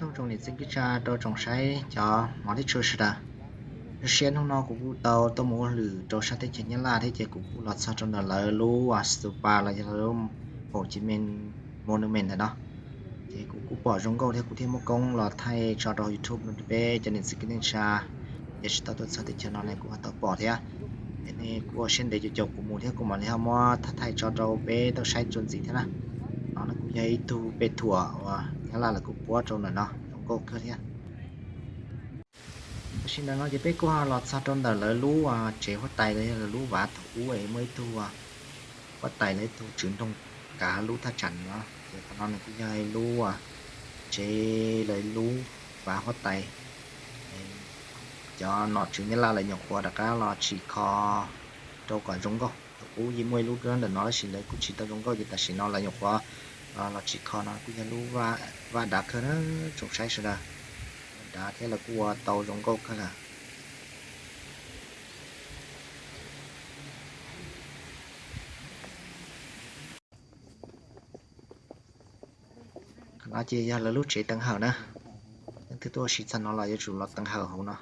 Zoo tsoom niam txiv kwv tij rau tsoom saib cov hmov thiab tshua sawv daws. Zoo siab hnub no kuv kuj tau tuaj mus ua hauj lwm rau sab teb chaws Nyab Laj thiab ces kuv kuj los txog rau ntawm lawv lub stupa los yog lawv lub Hồ Chí Minh Monument ntawm no. Ces kuv kuj pom zoo nkauj thiab kuv thiaj muab koob los thaij tso rau YouTube no rau peb cov niam txiv kwv tij neej tsa. Yog tsis tau tuaj txog teb chaws no ne kuj ho tau pom thiab. Es nej kuj ua siab ntev caum caum kuv mus thiab kuv mam li ho muab thaij thaij tso rau peb tau saib txuas ntxiv thiab na. No kuj yog ib tug pej thuam uas Nyab Laj lawv kuj puab rau ntawm no zoo nkauj kawg thiab. Tam sim ntawm no ces peb kuj ho los txog rau ntawm lawv lub tsev huab tais los yog lawv lub vav thaum ub es muaj ib tug huab tais los ib tug tswv nroog kav lub thaj tsam no. Ces qhov no nws kuj yog lub tsev lawv lub vav huab tais. Cov nom tswv Nyab Laj lawv nyuam qhuav rov qab los tsim kho rau kom zoo nkauj. Thaum ub yeej muaj ib lub dub ntawm no tab sis lawv kuj tsis tau zoo nkauj ces tam sim no lawv nyuam qhuav los tsim kho no kuj yog lub vaj dav kawg na, tsoom saib sawv daws. Dav thiab lawv kuj ua tau zoo nkauj kawg lawm. Qhov no ces yog lawv lub tsev teev hawm na. Leej twg tuaj ua si txog no los yuav tsum los teev hawm hauv no.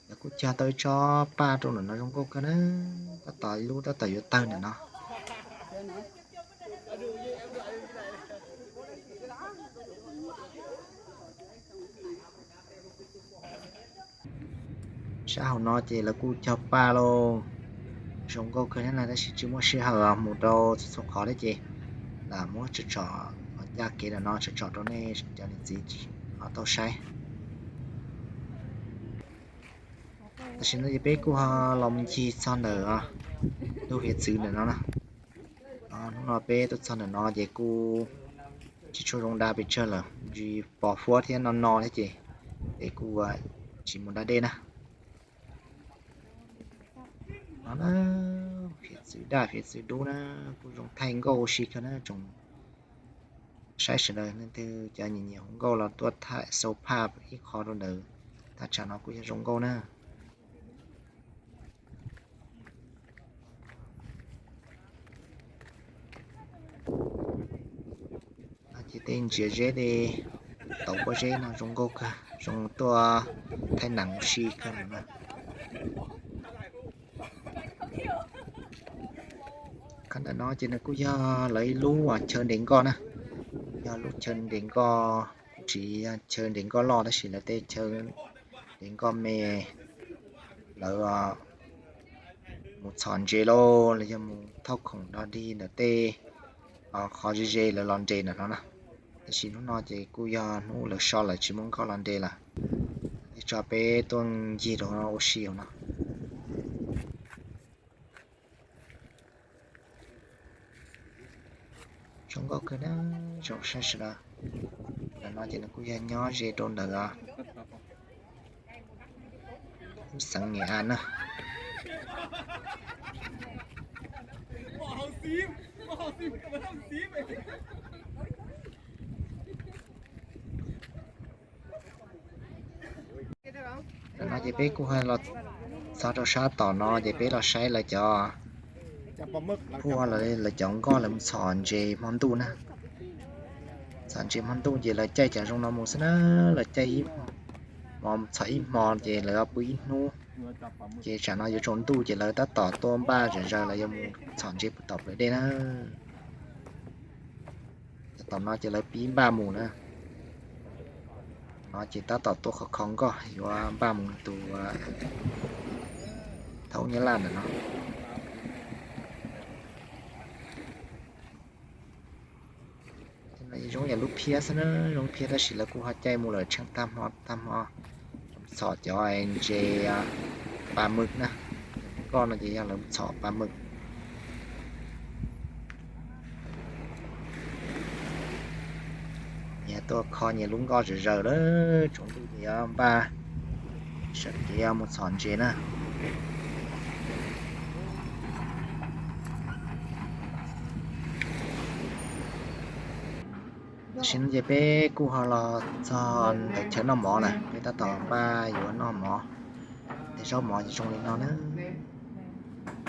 Lawv kuj cog tau ib tsob paj rau ntawm no zoo nkauj kawg na, tab tom ib lub tab tom yuav tawg ntawm no. Sab hauv no ces lawv kuj cog paj lauj, zoo nkauj kawg thiab na, tab sis tsis muaj sij hawm mus rau txhua txhua qhov thiab ces lam muab tsom tsom ncaj kev ntawm no tsom tsom rau nej cov niam txiv ho tau saib. Tam sim no ces peb kuj ho los mus ncig txog ntawm ntug hiav txwv ntawm no na. Hnub no peb tuaj txog ntawm no ces kuj tsis tshua zoo da pes tsawg lawm, tsis pos huab thiab no no thiab ces peb kuj tsis mus da dej na. No na, hiav txwv daj hiav txwv dub na, kuj zoo thaij nkauj ua si kawg na tsoom saib sawv daws. Leej twg cov nyiam nyiam hu nkauj los tuaj thaij xau phaj ib qho rau ntawm thaj tsam no kuj yog zoo nkauj na. Ces tej ntsiav zeb tej tauv pob zeb no zoo nkauj kawg, zoo tuaj thaij nam ua si kawg na. Qhov ntawm no ces nws kuj yog lawv ib lub chaw nres nkoj na, yog lub chaw nres nkoj, kuj tsis yog chaw nres nkoj loj tab sis lawv tej chaw nres nkoj me, lawv mus txhom ntses lauj los yog mus thauj khoom dog dig ntawm tej qhov ze ze lawv los nres ntawm no na. Tab sis hnub no ces kuj yog hnub lawv so lawv tsis muaj nkoj los nres lawm, thiaj tso peb tuaj ncig rau ua si hauv no. Zoo nkauj kawg na, tsoom saib sawv daws. Ntawm no ces nws kuj yog nyob ze rau ntawm lub xeev Nghệ An na. Ntawm no ces peb kuj los txog rau sab tom no ces peb los saib lawv cov, kuj lawv cov nkoj lawv mus txhom ntses hmo ntuj na. Txhom ntses hmo ntuj ces lawv caij cov zoo no mus xwb na, lawv caij ib hmo, txhom ib hmo ces lawv pw ib hnub. Ces tsam no yuav tsaus ntuj ces lawv tab tom tuaj npaj zom zaws lawv yuav mus txhom ntses puag tom plawv dej na. Cov tom no ces lawv pib npaj mus na. No ces tab tom tuaj kho kho nkoj yuav npaj mus tus thaub Nyab Laj ntawm no. Zoo yam lub phiab xwb na, zoo phiab tab sis lawv kuj ho caij mus lawm tsheej tag hmo tag hmo, txhom cov ntses, pa mws na. Cov nkoj no ces yog lawv mus txhom pa mws. Nyias tuaj kho nyias lub nkoj zom zaws lawm, tsaus ntuj ces yuav npaj sawv kev mus txhom ntses na. Tam sim no ces peb kuj ho los txog ntawm chaw noj mov lawm, peb tab tom npaj yuav noj mov. Tej zaub mov ces zoo li no na.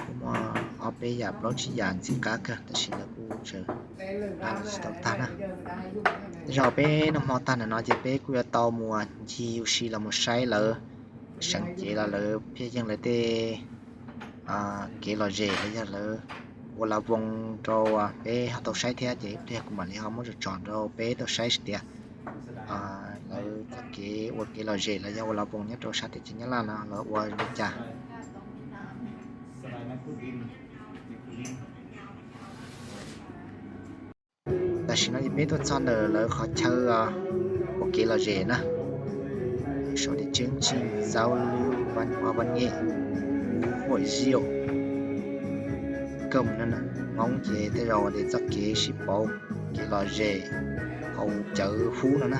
Kuj muaj ob peb yam plaub tsib yam ntxim qab kawg, tab sis lawv kuj tseem nqa los tsis tau tag na. Tej zaum peb noj hmo tag ntawm no ces peb kuj yuav tau mus ncig ua si los mus saib lawv seev cev los lawv phiaj yeeg lawv tej kev lom zem los yog lawv ua la voos rau peb ho tau saib thiab. Ces ib pliag kuv mam li ho muab tsom tsom rau peb tau saib tias lawv txoj kev ua kev lom zem los yog ua la voos nyob rau sab teb chaws Nyab Laj no lawv ua li cas. Tam sim no ces peb tuaj txog ntawm lawv qhov chaw ua kev lom zem na. Sau tias Chấn Chỉnh Giao Lưu Văn Hóa Văn Nghệ Khu Hội Diệu Công no. Hmoob ces tej zaum tias txoj kev sib pauv, kev lom zem hauv cawv hub no na.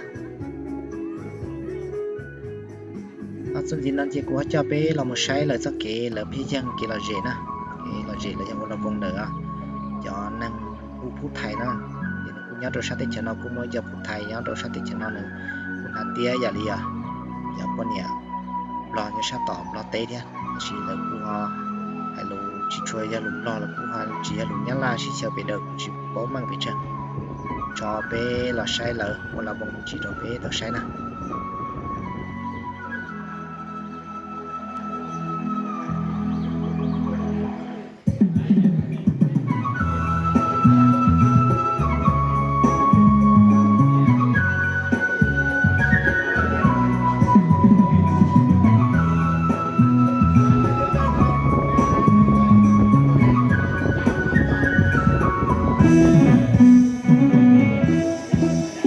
Txuas ntxiv no ces kuv ho coj peb los mus saib lawv txoj kev lawv phiaj yeeg kev lom zem na. Kev lom zem los yog ua la voos ntawm cov neeg hu phub thais na. Ces nws kuj nyob rau sab teb chaws no kuj muaj ib co phub thais nyob rau sab teb chaws no nws kuj hnav tiab yam li cov poj niam Nplog nyob sab tom Nplog teb thiab, tab sis lawv kuj ho hais lus tsis tshua yog lus Nplog, lawv kuj ho tsis yog lus Nyab Laj, sib xyaw pes daws kuj tsis paub meej pes tsawg. Tso peb los saib lawv ua la voos ntsis rau peb tau saib na.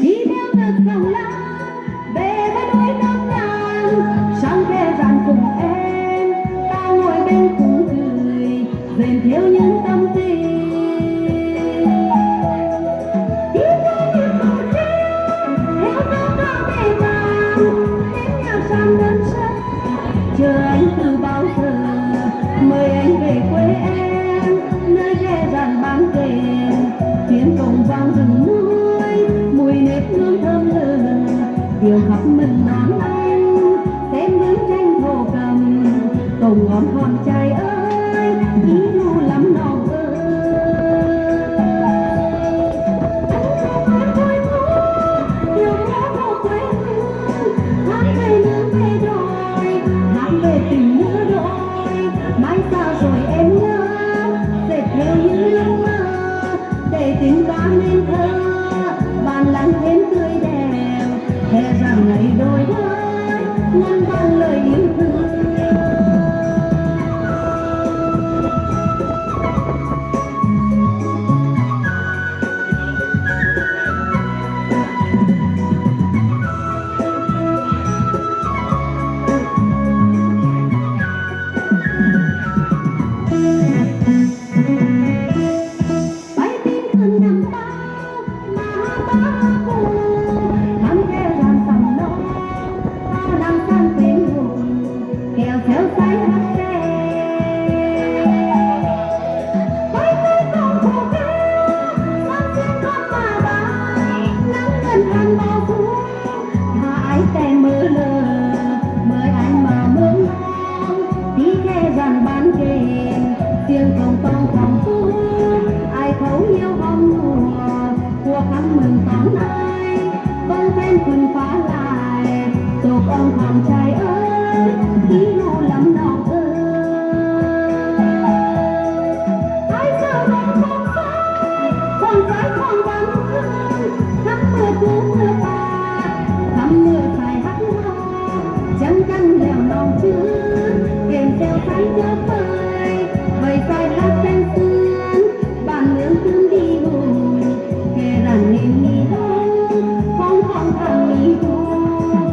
Đi theo tơ hồng lam về với núi Cốc Làng, sang khe ràn cùng em, ta ngồi bên khung cửi, rèn theo những tâm tình. Đi theo những con sóng, theo gió cỏ mây vàng, nếp nhà sàn đơn sơ, chờ anh từ bao giờ, mời anh về quê em, nơi khe ràn băng kềnh, tiếng cổng vang rừng núi, mùi nếp nướng thơm lừng, Kiều khắp mừng đón anh, xóm bướng tranh thổ cẩm, cổng ngõ Hòn Chài ơi, ý ru lắm nòng ơi. Anh cho tôi vui vui, Kiều kéo vào quê hương, hát về nương về đồi, hát về tình lứa đôi, mãi xa rồi em nhớ, dệt theo những giấc mơ, để tình ta nên thơ, vàn lắng thêm tươi đẹp. Thề rằng ngày đôi với ngân vang lời yêu thương. Bái tín khưn nằm bao, mà bao phủ, thắm khe ràn sầm nâu, ta đang sang tiếng hùng, kéo theo say hát ve. Với cái con khổ khát, sáng sớm con mà bay, nắng ngân hàng bao phủ, tha ai khe mơ lơ, mời anh mà mơ mong, tí khe ràn bán kênh, riêng không tông phòng tú, ai thấu hiếu hóm mùa, của khắp mừng tóm ai, bông sen khuyên phá lại, tổ con Hòn Chài ơi, tí ru lắm nòng ơi. Ai giờ lòng không sai, còn trái còn vắng, khắp mưa tú mưa tạt, khắp mưa phải hắt hò, trắng trăng lẻo nòng chứ, kèm theo sáng nhớ vơi, vơi sai hát canh xương, bản lương tương đi hùng, khe ràn nên mi hô, phong phong thăng mi hô,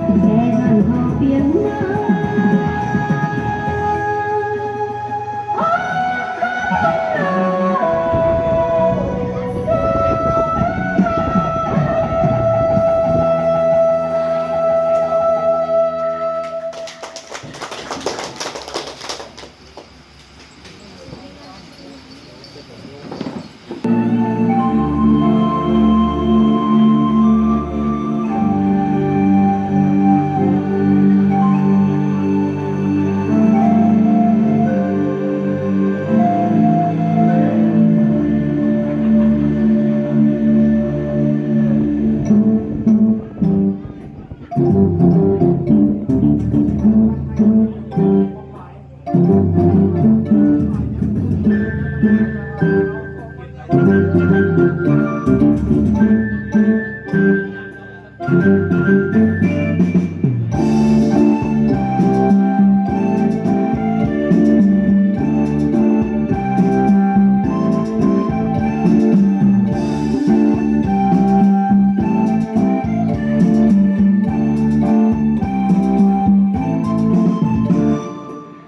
khe ràn thọ phiến mơ.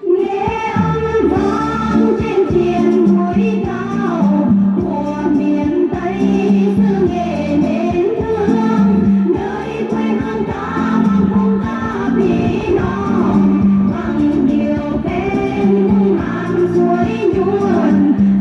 Nghe âm vang trên triền núi cao, của miền Tây xưa nghe nên thương, nơi quê hương ta vang khúc ca ri non, vang điệu khen hùng hãn suối nhuần,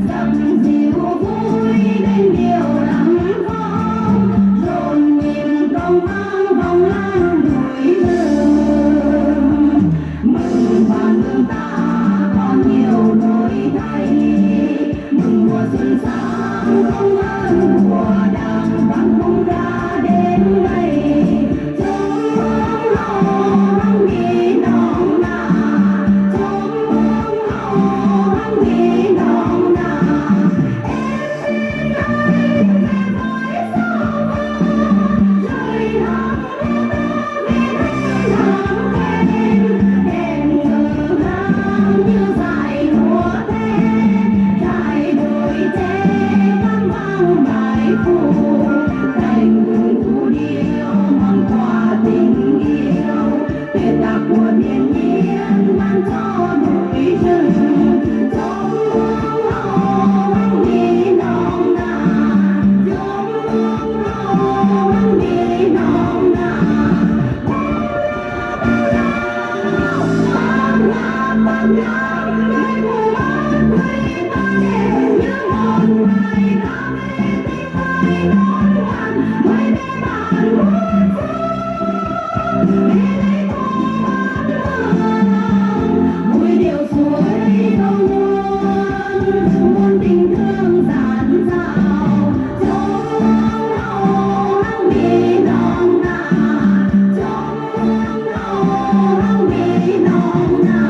dập dìu vui bên điệu lắng phong, rộn nhịp trong vang vọng lan núi rừng. Mừng bản lương ta có nhiều đổi thay, mừng mùa xuân sang công ơn của Đảng, vang khúc ca đêm nay. Trống hô hăng mi nong na, trống hô hăng mi nong na. Tuyệt đặc của thiên nhiên ban cho núi rừng, trống hô hăng mi nong na, trống hô hăng mi nong na. Vui điệu suối đầu nguồn, muôn tình thương dạt dào, trống hô hăng mi nong na, trống hô hăng mi nong na.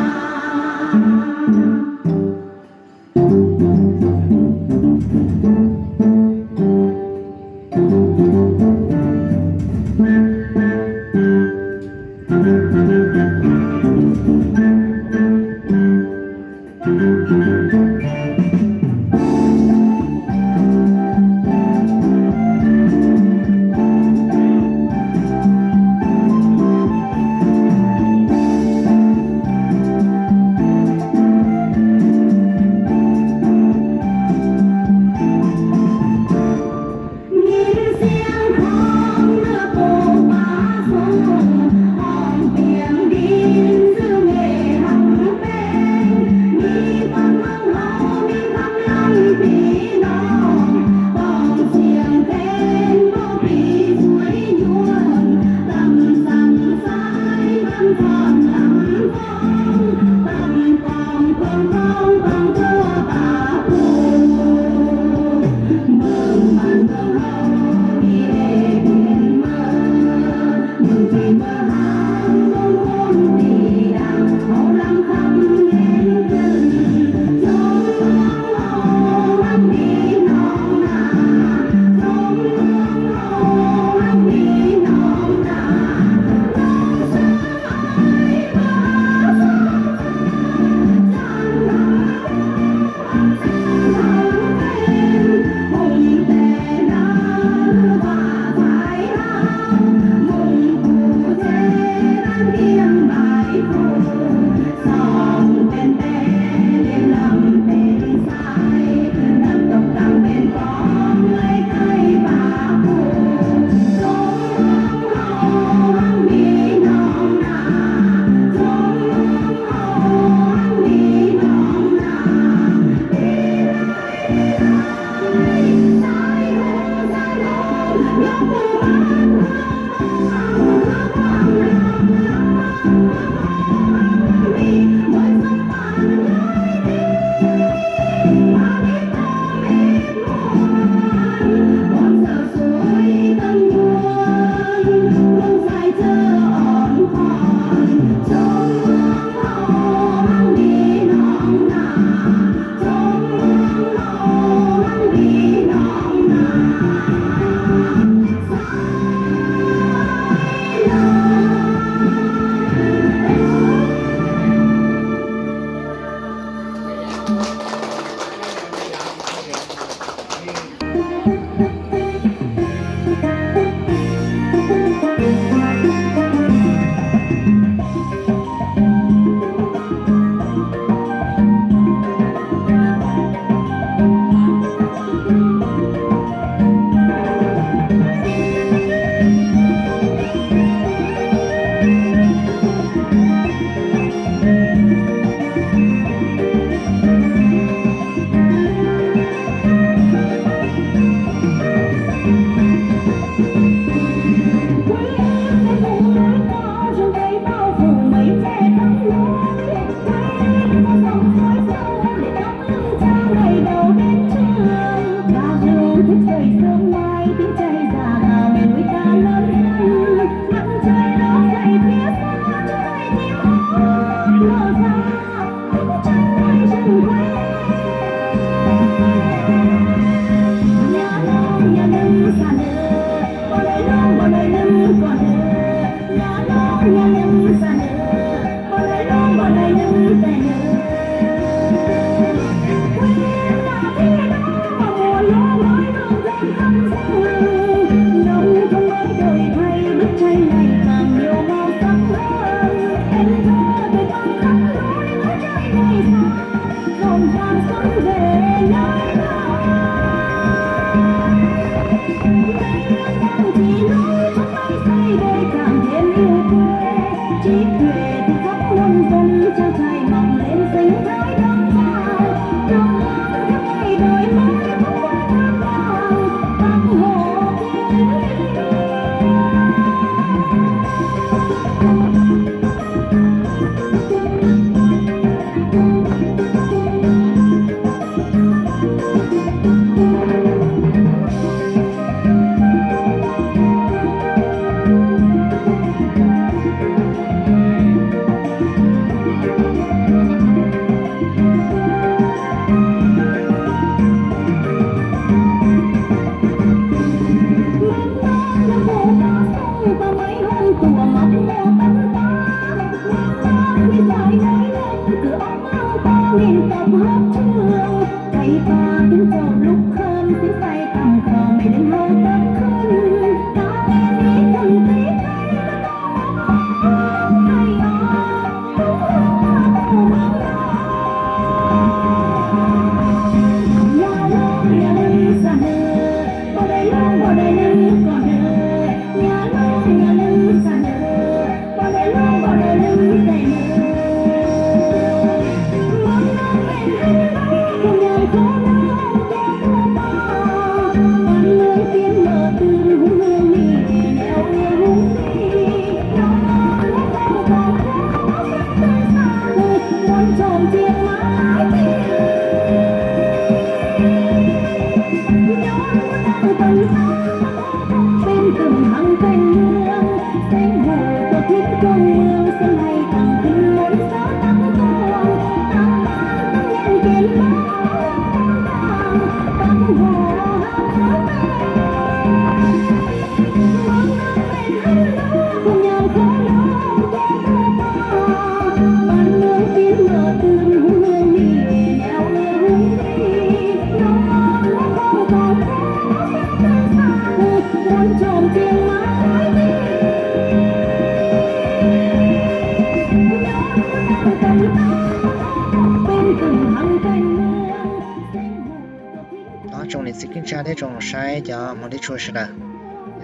Tsoom niam txiv kwv tij thiab tsoom saib cov hmov thiab tshua sawv daws,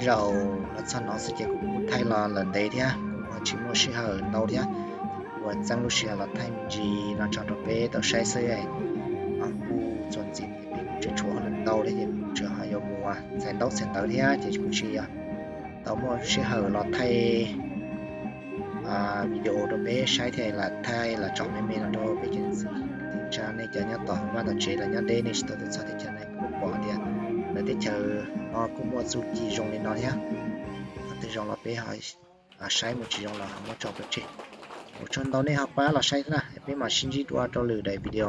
zaum los txog no xwb ces kuv kuj thaij los lawm ntev thiab kuv ho tsis muaj sij hawm ntau thiab. Kuv txeeb lub sij hawm los thaij me ntsis no tso rau peb tau saib xwb. Kuv txuas ntxiv peb kuj tseem tshuav hauj lwm ntau thiab ces kuv tseem ho yuav mus txhais ntaub txhais ntawv thiab ces kuv tsis yog tau muaj sij hawm los thaij video rau peb saib thiab lam thaij lam tso me me no rau peb cov niam txiv kwv tij thiab tsoom nej cov nyob tom vaj tom tsev los nyob deb nej tsis tau tuaj txog teb chaws no kuj pom tias lawv teb chaws no kuj muaj txuj ci zoo li no thiab. Qhov twg zoo los peb ho saib, mus tsis zoo los ho muab tso pov tseg. Ua tsaug ntau nej ho pab los saib thiab na, peb mam sib ntsib dua rau lwm daim video.